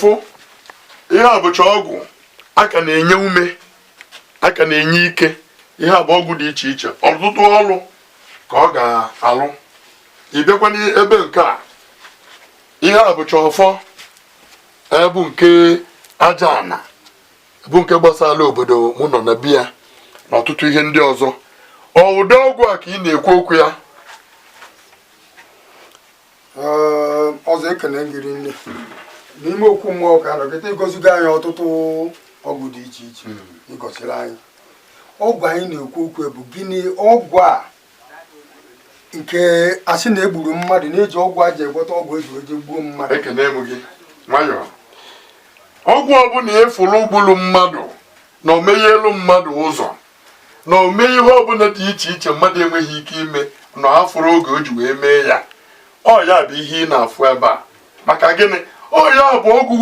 Fụ, ihe a bụcha ọgwụ a ka na-enye ume, a ka na-enye ike. Ihe a bụ ọgwụ dị iche iche, ọtụtụ ọrụ ka ọ ga-alụ. Ị bịakwa n'ebe nke a, ihe a bụcha ọfọ bụ nke aja ana, bụ nke gbasara obodo mụ nọ na biya na ọtụtụ ihe ndị ọzọ. Ọ ụdị ọgwụ a ka ị na-ekwu okwu ya? Ọzọ, ekene gị rinne. N'ime okwu mmụọ ka nọkịta ịgọzigo anyị ọtụtụ ọgwụ dị iche iche ịgọsiri anyị. Ọgwụ anyị na-ekwu okwu bụ gịnị? Ọgwụ a nke asị na egburu mmadụ, na-eji ọgwụ a ji egwọta ọgwụ eji eje gbuo mmadụ. Ekene m gị. Nwayọọ. Ọgwụ ọbụla efuru gburu mmadụ na omeghelu mmadụ ụzọ na ome ihe ọbụla dị iche iche mmadụ enweghị ike ime na afụrụ oge o ji wee mee ya, ọ ya bụ ihe ị na-afụ ebe a. Maka gịnị? Ọ ya bụ ọgwụ.